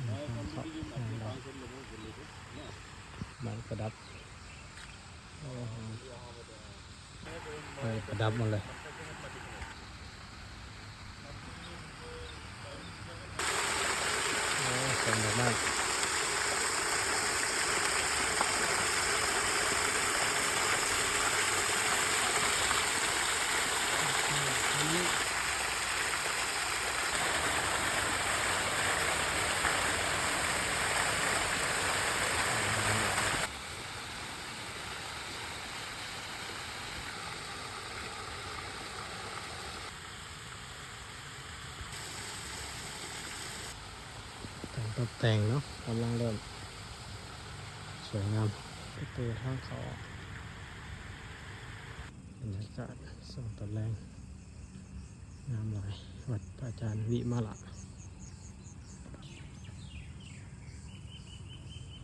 ໄມ້ປະດັບ ໂອ້ໂຫ ໄມ້ປະດັບໝົດເລີຍ. ໂອ້ ສວຍງາມມາກ. ການຕົກແຕ່ງເນາະ ກຳລັງເລີ່ມສວຍງາມ. ປະຕູທາງເຂົ້າອອກ ບັນຍາກາດຊ່ວງຕອນແລງ ງາມຫຼາຍ. ວັດພະອາຈານວິມະລະ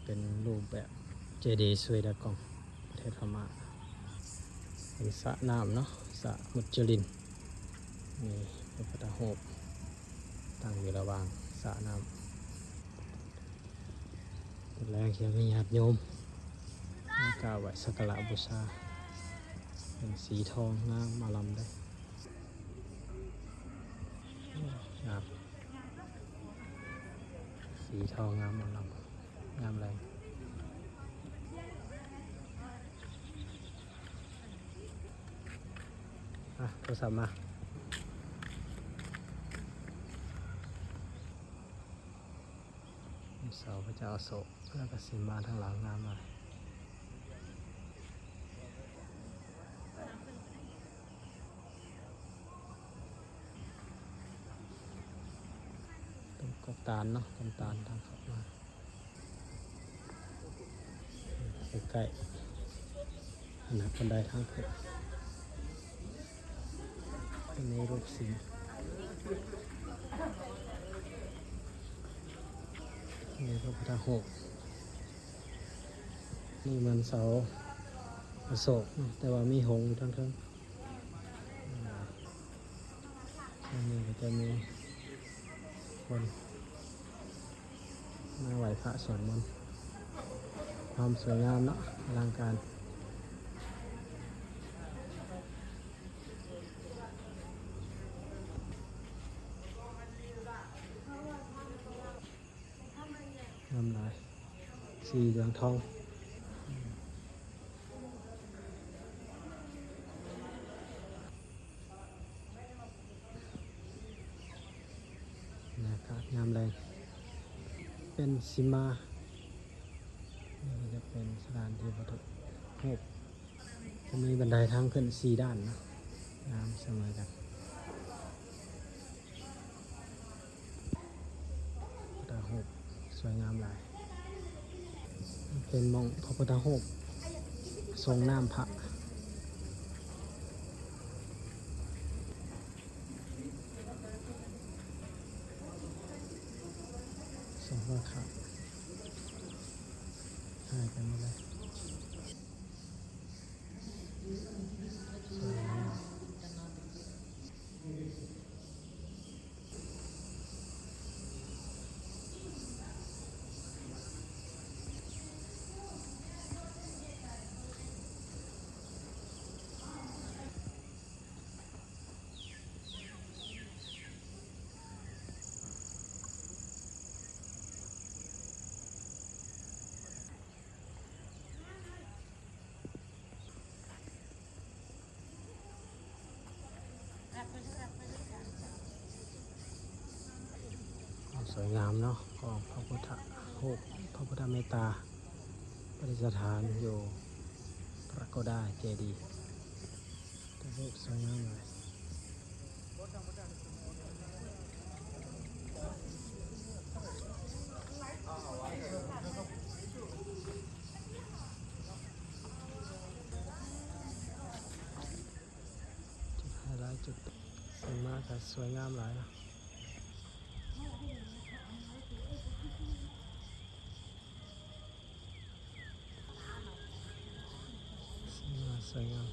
ເປັນຮູບແບບເຈດີສະເວດາກອງ ປະເທດພະມ້າ. ເປັນສະນ້ຳເນາະ ສະມຸດຈະລິນ. ມີພະພຸດທະຮູບຕັ້ງຢູ່ລະຫວ່າງສະນ້ຳ. ຕອນແລງຈະມີຍາດໂຍມມາກາບໄຫວ້ສັກກາລະບູຊາ ເປັນສີທອງງາມອາລາມເດ້. ງາມ ສີທອງງາມອາລາມ ຍາມແລງ. ອ່ະ ໂທລະສັບມາ. ເສົາພະເຈົ້າອະໂສກ ແລ້ວກະຊິມາທາງຫຼັງ ງາມຫຼາຍ. ຕົ້ນກວາດຕານເນາະ ຕົ້ນຕານທາງເຂົ້າມາ ໃກ້ໆ ອັນນັ້ນບັນໄດທາງຂຶ້ນ. ອັນນີ້ຮູບສິງ ນີ້ພະພຸດທະຮູບ. ນີ້ແມ່ນເສົາອະໂສກເນາະ ແຕ່ວ່າມີຫົງຢູ່ທາງເທິງ. ອັນນີ້ກະຈະມີຄົນມາໄຫວ້ພະສວດມົນ. ຄວາມສວຍງາມເນາະ ອະລັງການ. ງາມຫຼາຍ ສີເຫຼືອງທອງ. ບັນຍາກາດຍາມແລງ ເປັນສີມາ. ນີ້ກະຈະເປັນສະຖານທີ່ປະທັບຮູບ. ຈະມີບັນໄດທາງຂຶ້ນສີ່ດ້ານເນາະ ງາມສະເໝີກັນ. ພະພຸດທະຮູບສວຍງາມຫຼາຍ. ເປັນໝ່ອງພະພຸດທະຮູບຊົງນ້ຳພະ ສົງເຫືອຂາດ ຫາຍໄປໝົດເລີຍ. ຄວາມສວຍງາມເນາະ ຂອງພະພຸດທະຮູບ ພະພຸດທະເມດຕາ ປະດິດສະຖານຢູ່ພະໂກດາເຈດີ. ແຕ່ຮູບສວຍງາມຫຼາຍ. ຈຸດໄຮໄລ ຈຸດເຊິ່ງມາກະສວຍງາມຫຼາຍເນາະ. ສວຍງາມ ສວຍງາມ.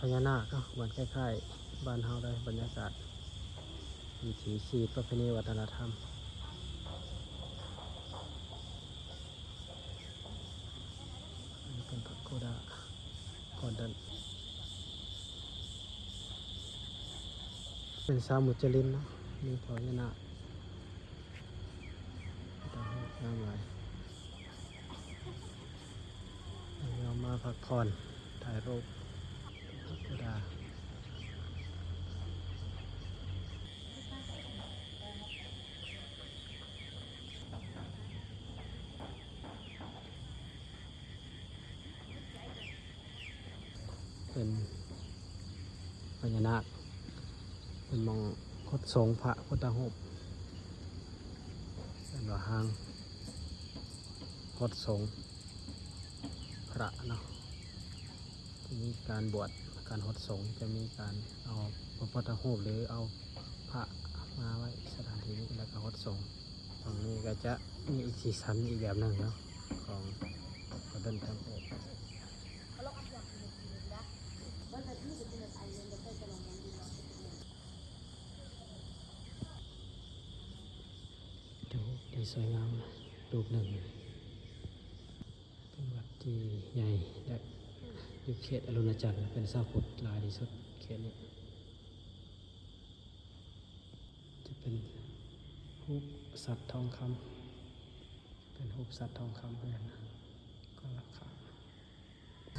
ພະຍານາກເນາະ ມັນຄ້າຍໆບ້ານເຮົາເລີຍ ບັນຍາກາດ ວິຖີຊີວິດ ປະເພນີວັດທະນະທຳ. ອັນນີ້ເປັນພະໂກດາ ກອນດັນ ເປັນຊາວມຸດຈະລິນເນາະ ມີພະຍານາກ ງາມຫຼາຍ. ເຮົາມາພັກຜ່ອນ ຖ່າຍຮູບ ເປັນພະຍານາກ ເປັນໝ່ອງຫົດສົງພະພຸດທະຮູບ ເອີ້ນວ່າຫ້າງຫົດສົງພະເນາະ ທີ່ມີການບວດ ການຫົດສົງ ຈະມີການເອົາພະພຸດທະຮູບ ຫຼື ເອົາພະມາໄວ້ສະຖານທີ່ນີ້ ແລ້ວກໍຫົດສົງ. ຕອງນີ້ກໍຈະມີອີກສີສັນອີກແບບໜຶ່ງເນາະ ຂອງ Golden Temple. ໂອ້ ດີ ສວຍງາມຮູບໜຶ່ງ. ເປັນວັດທີ່ໃຫຍ່ ແລະ ຢູ່ເຂດອາໂລນາຈັນ ເປັນຊາວພຸດຫຼາຍທີ່ສຸດເຂດນີ້. ຈະເປັນຮູບສັດທອງຄຳ ເປັນຮູບສັດທອງຄຳເພິ່ນ ກໍລາຄາ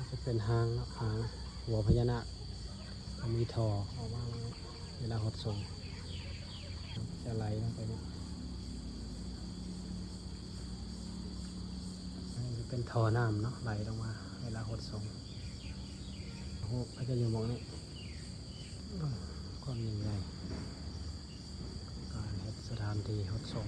ຈະເປັນຫາງເນາະ ຫາງຫົວພະຍານາກ ມີທໍ່ອອກມາເວລາຫົດສົງ ຈະໄຫຼລົງໄປນີ້ ອັນນີ້ຈະເປັນທໍ່ນ້ຳເນາະ ໄຫຼລົງມາເວລາຫົດສົງ. ຮູບເພິ່ນຈະຢູ່ໝ່ອງນີ້ ເບິ່ງຄວາມຍິ່ງໃຫຍ່ຂອງການເຮັດສະຖານທີ່ຫົດສົງ.